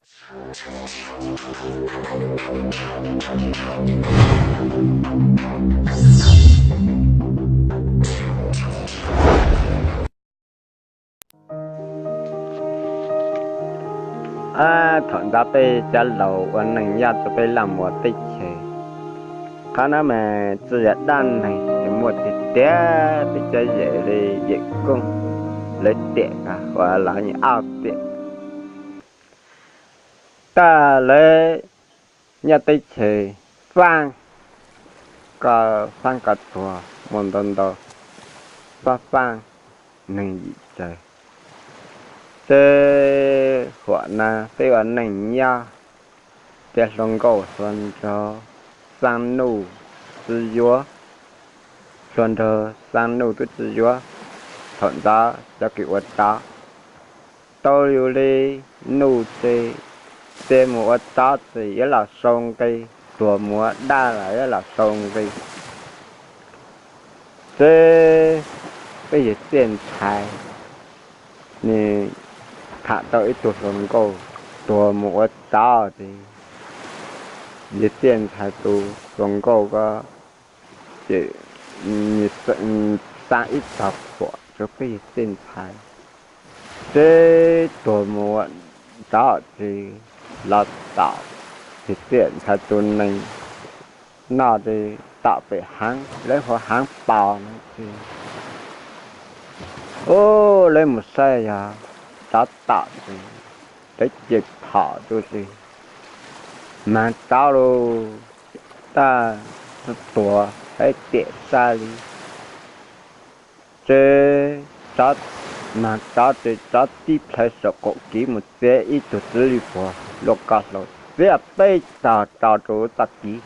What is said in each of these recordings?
Thaum ntawd peb cov laus ua neej nyob rau peb Laj Muas teb chaws, qhov no mas tsis yog dab neeg, muaj tiag tiag. Peb cov yawm li yawm Koob, lawv tiam ko uas los nyob ob tiam, tab lawv nyob teb chaws Faaj, ko Faaj ko tuag muaj ntau ntau, Faaj Faaj neeg yim tawg. Ces huam no peb ua neej nyob, tias hluas nkauj hluas nraug, xab nuj tsis yuav, hluas nraug xab nuj twb tsis yuav. Thaum ntawd cov kws ua tsov tau yus li nuj ces, ces mus ua tsov ces yuav los sau nqi, tuag mus ua dab los yuav los sau nqi. Ces peb yawg Txiaj Ntxhais nws tham tau ib tug hluas nkauj tuag mus ua tsov ces, yawg Txiaj Ntxhais tus hluas nkauj ko ces xa ib tog phuam rau peb yawg Txiaj Ntxhais, ces tuag mus ua tsov ces los tom yawg Txiaj Ntxhais tus nees noj ces tom pem haav, lawv hu haav pos no ces, u, lawv mus saib yog tsov tom ces lawv cia phom rau ces, mas tsov lug, tab tuag hab tiam sab li. Ces tsov, mas tsov ces tsov tib plhaw saum qaum kev mus txiav ib tug txiv li puag luaj ko hlau, txiav peb tog tso rau txoj kev.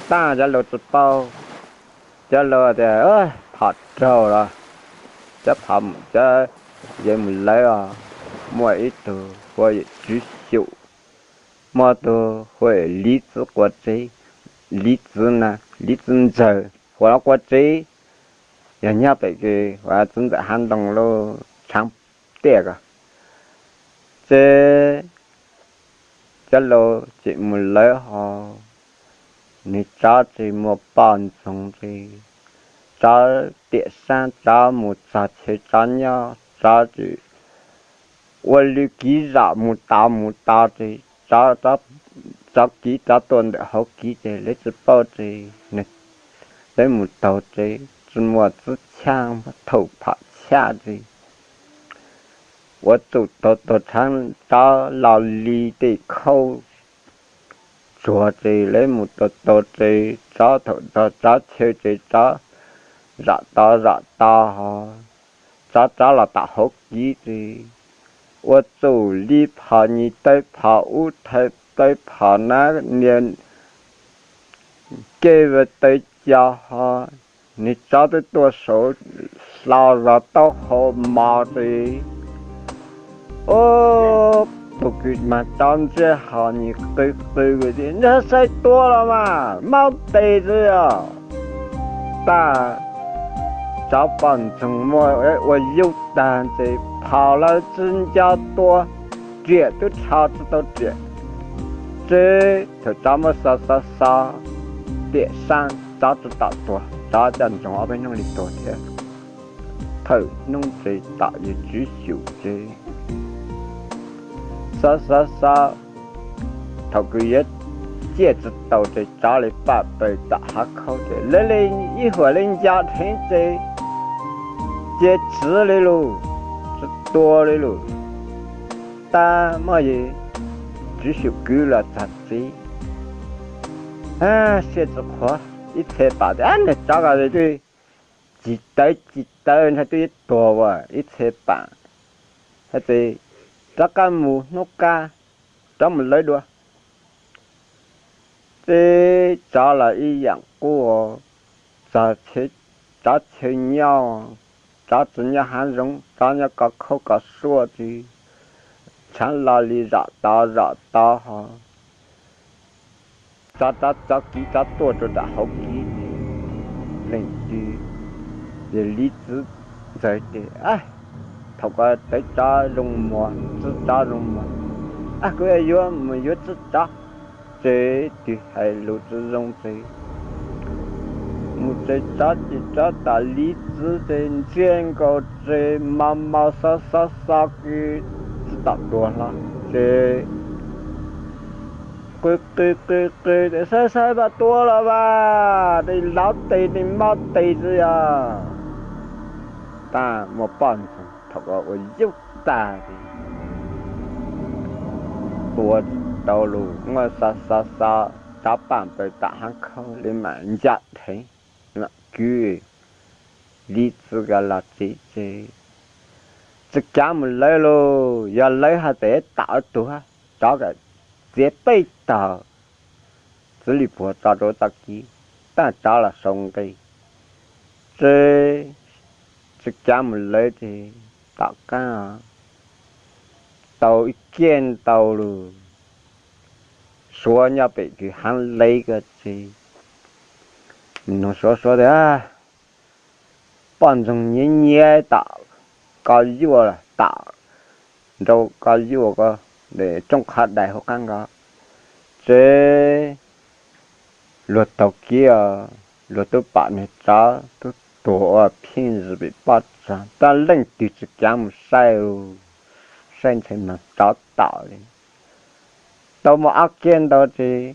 Tab cov laus tsis paub, cov laus tias phom raug los, cov phom, cov yawg mus lawv os, muaj ib tug hu ua Tswv Xyum, muaj tug hu ua Liv Txwv Quav Tsev, Liv Txwv na, Liv Txwv Ntxawg, hu ua Quav Tsev, yog nyob pem kev hu ua Txwv Ntxawm Hav Ntoo lub tshaav tiaj ko. Ces cov laus tseem mus lawv hos, nws tsov tsis muaj poj ntxoog ces, tsov tiam sab tsov mus txog chaw tsov nyob, tsov tsis ua lwm kev zom mus tod mus tod ces, tsov kev tsov tuaj ntawm hauv kev ces lawv tsis paub ces, lawv mus taug ces tsis muaj txwv chaj, thaum phom chaj ces ua txuj taug taug tshaav tsov los li tej khaub tsuag ces lawv mus taug taug ces tsov thaum txog tsov chaw ces tsov zom tod zom tod hos, tsov tsov los tom hauv kev ces ua txuj li phom nyuj tawv phom ub thawv tawv phom na, niag kej va tawv co hos, nws tsov twb tuaj saud hlo zog taub hau mos ces, o, tus kws mas tsov ntsiab hos nyuj qw qw tias, ntshe saib tua los mas maub tes xwb os. Tab tsov poj ntxoog muaj ua yub tag ces phom lawv tsis nco tua, riam twb rho tsis tau riam. Ces thaum tsov muab xo xo xo tiam sab tsov tsis tom tuag, tsov coj ntsoov ob peb hnub li tuag thiab. Thawm hnub ces tom yawg Tswv Xyum ces xo xo xo, thaum kws yuav ciaj tsis taus ces tsov li paj paws tom hav khaub ces lawv li ib huam li nco dheev ces cia tswv li lus, tsis tua li lus. Tab muaj yawg Tswv Xyum kwv los txog tsev, siab tsis qhuav, ib txhia pam tias, niag tsov ko twb tsis tawv tsis tawv ntshai twb yuav tuag as, ib txhia pam hais tias, rov qab mus hnub qab, rov mus lawv dua. Ces tsov los ib yam qub, txog tsov chaw nyob, tsov tsis nyob hav zoov, tsov nyob kov khaub kov suab ces, tshav lo li zom tod zom tod hos, tsov tsov tsov kiv tsov tuaj rau nram hauv kev ces, leej twg, yawg Liv Txwv Ntxawg ces, thaum ko tawv tsov zoo mos, txwv tsov zoo mos, Kuv yuav mus yuav tsov. Ces twb hais lus tsis zoo ces mus tsev tsov ces tsov tom li txwv ces ntsia nkaus ces mau mau xo xo xo kiag tsis tom tuag hlo ces qw qw qw qw, saib saib puas tua los as, tej laub tes tej mob tes xwb yog. Tab muaj poj ntxoog thaum ko ua yub tag ces tua tau lus muab xo xo xo, tsov pam plaws tom hab khau li mam ncav dheev, mam kwv li txwv ko los tsev ces tsis kav mus lawv lauj, yog lawv hais tias tom tuag, tsov kom txiav peb tog txwv li puag tso rau txoj kev, tab tsov los sau nqe. Ces tsis kav mus lawv ces tom qab tau ib kiag ntau lus, suav nyob pem kws haav lev ko ces nug suav, suav tias poj ntxoog nyiav nyiav tom ko yuaj, tom nraud ko yuaj ko, tsooj qhov dais hauv qab nkaus. Ces luag taug kev, luag twb pom niag tsov twb tuag ua pheej zim pem pob txha, tab leej twg tsis kav mus saib, saib ntshe moog tsov tom li. Tau muaj ob kiag ntau ces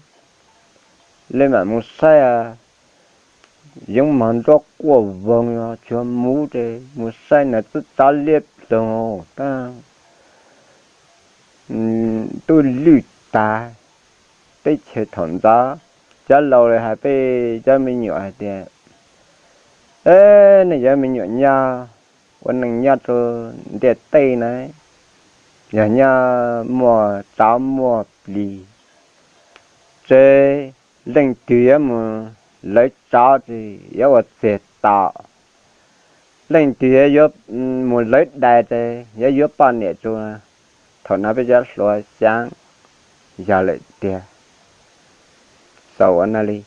li mam mus saib, yeej moog nruab quaj voog, tsuav muv ces mus saib na twb tsov liab ploog, tab tub lwj tag. Teb chaws thaum ntxov cov laus li hais peb cov me nyuam hais tias, nej cov me nyuam nyob ua neej nyob rau ntiaj teb na, yog nyob muaj tsov muaj plis, ces leej twg yuav mus lawv tsov ces yuav ua txiag tom, leej twg yuav mus lawv dais ces yuav yuav poj niam tsuas. Thaum no peb cov hluas xyaav yog lawm tiag. Xaus ua no li.